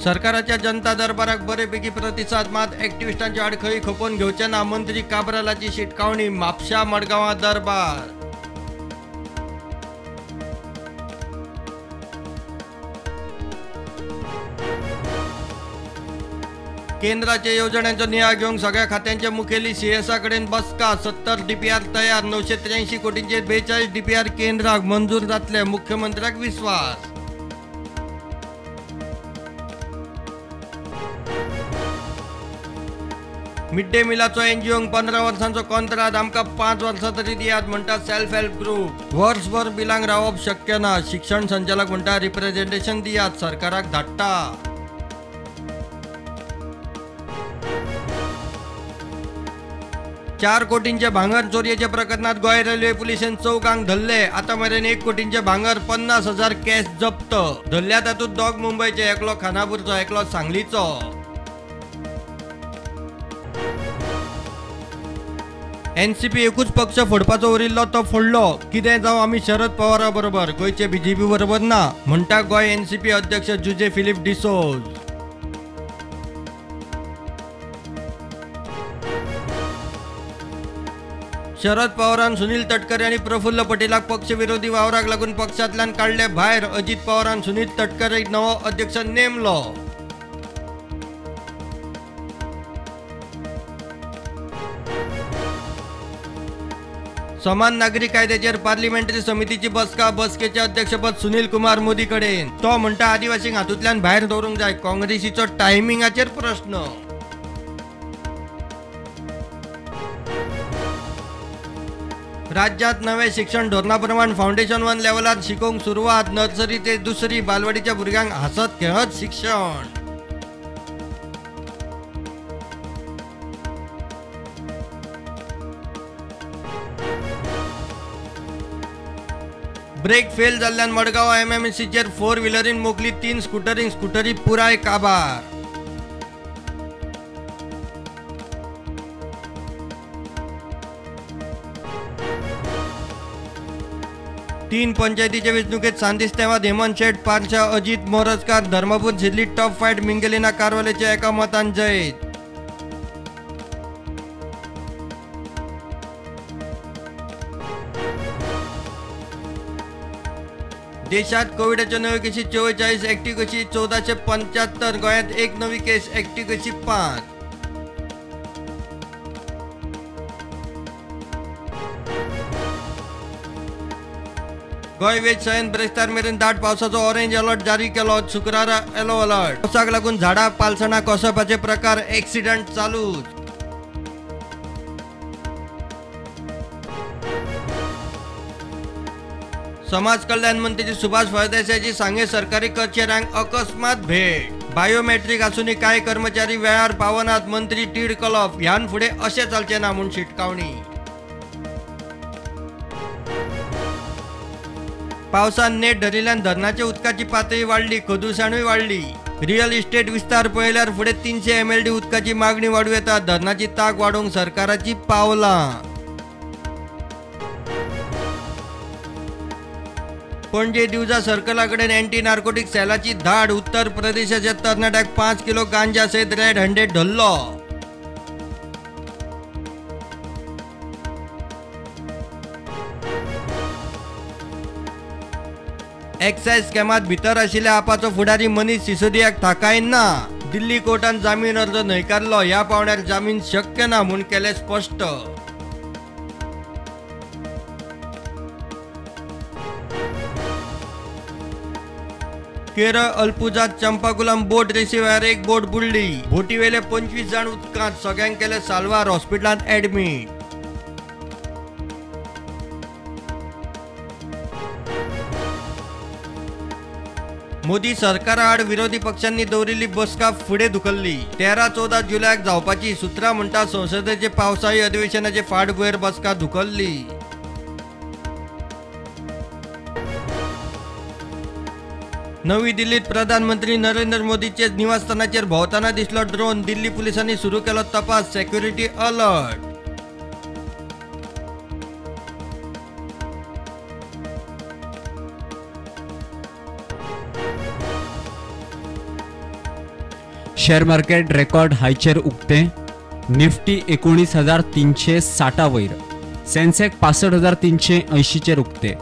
सरकाराच्या जनता दरबाराक बरेपैकी प्रतिसाद, मात ॲक्टिव्हिस्टांची आडखळी खपोवन घेवचे ना, मंत्री काब्रालाची शिटकावणी। म्हापशा मडगांवां दरबार। केंद्राच्या येवजण्यांचो नियाळ घेवंक सगळ्या खात्यांचे मुखेली सीएसा कडेन बसका। 70 डीपीआर तयार, 983 कोटींचे 42 डीपीआर केंद्राक मंजूर जातले, मुख्यमंत्र्याक विस्वास। मिड डे मिलाचो एनजीओंक 15 वर्सांचो कॉन्त्राद, आमकां 5 वर्सां तरी दियात म्हणटा सेल्फ हेल्प ग्रुप। वर्सभर बिलांक रावप शक्य ना, शिक्षण संचालक म्हणटा रिप्रेझेंटेशन दियात, सरकाराक धाडटा। चार कोटींचे भांगर चोरयेच्या प्रकरणात गोंय रेल्वे पुलिसेन 4 धरले। आता मेरेन 1 कोटींचे भांगर 50,000 कॅश जप्त। धरल्या तातूंत 2 मुंबयचे, एकलो खानापूरचो, एकलो सांगलीचो। एनसीपी एकूच पक्ष फोडपाचो उरिल्लो तो फोडलो, कितें जावं आमी शरद पवारा बरोबर, गोंयचे बीजेपी बरोबर ना, म्हणटा गोंय एनसीपी अध्यक्ष जुजे फिलीप डिसोज। शरद पवारान सुनील तटकरे आनी प्रफुल्ल पटेलाक पक्षविरोधी वावराक लागून पक्षांतल्यान काडले भायर। अजित पवारान सुनील तटकरेक नवो अध्यक्ष नेमलो। समान नागरी कायद्याचेर पार्लिमेंटरी समितीची बसका, बसकेचे अध्यक्षपद सुनील कुमार मोदी कडेन। तो म्हणटा आदिवासींक हातूंतल्यान भायर दवरूंक जाय, काँग्रेसीचो टायमिंगाचेर प्रश्न। राज्यात नवे शिक्षण धोरणा प्रमाण फाउंडेशन 1 लेवलार शिकोवंक सुरवात, नर्सरी ते दुसरी बालवाडीच्या भुरग्यांक हांसत खेळत शिक्षण। ब्रेक फेल जाल्ल्यान मडगांव एमएमसीचेर 4 व्हिलरीन मोखली 3 स्कुटरींक, स्कुटरी पुराय काबार। तीन पंचायतीचे वेंचणुकेत सांतिस्तेवाद हेमंत शेट, पारशा अजित मोरजकार, धर्मपूर झिल्ली टॉप फायट, मिंगेलिना कारवालेच्या एका मतान जैत। देशात कोविडाच्यो नव्यो केशी 44, ऍक्टिव्ह केशी 1475, गोंयांत 1 नवी केस, ऍक्टिव्ह केशी 5। गोंय वेधशाळेन ब्रेस्तार मेरेन दाट पावसाचो ऑरेंज अलर्ट जारी केलो, शुक्रारा येलो अलर्ट। पावसाक लागून झाडां पालसणां कोसळपाचे प्रकार, एक्सिडंट चालूच। समाज कल्याण मंत्री सुभाष फळदेसायाची सांगे सरकारी कचेऱ्यांक अकस्मात भेट। बायोमेट्रीक आसूनय कांय कर्मचारी वेळार पावनात, मंत्री तीड कलप, ह्यान फुडें अशें चलचें ना म्हूण शिटकावणी। पावसान नेट धरिल्ल्यान धरणाच्या उदकाची पातळी वाडली, प्रदुशणूय वाडली। रियल इस्टेट विस्तार पळयल्यार फुडें 300 MLD उदकाची मागणी वाडूं येता, धरणाची तांक वाडोवंक सरकाराची पावलां। पणजे दिवजा सर्कला कडेन अँटी नार्कोटिक सेलाची धाड, उत्तर प्रदेशाच्या तरणाट्याक 5 किलो गांजा सयत रेड हँडेड धरलो। एक्सायज स्कॅमात भितर आशिल्ल्या आपाचो फुडारी मनीष सिसोदियाक थाकाय ना, दिल्ली कोर्टान जामीन अर्ज न्हयकारलो, ह्या पावंड्यार जामीन शक्य ना म्हूण केलें स्पश्ट। केरळ अल्पुजात चंपाकुलम बोट रेसी वेळार 1 बोट बुडली, बोटीवेले 25 जाण उदकांत, सगळ्यांक केले साल्वार हॉस्पिटलांत ऍडमीट। मोदी सरकारा आड विरोधी पक्षांनी दवरिल्ली बसका फुडें धुकल्ली, 13-14 जुलयाक जावपाची, सुत्रां म्हणटा संसदेचे पावसाळी अधिवेशनाचे फाटभुंयेर बसका धुकल्ली। नवी दिल्लीत प्रधानमंत्री नरेंद्र मोदीचे निवासस्थानाचेर भोंवतना दिसलो ड्रोन, दिल्ली पुलिसांनी सुरू केलो तपास, security alert. Share market record हायचेर उक्ते. निफ्टी 19,360 वयर, सेन्सेक्स 65,380चेर उक्ते.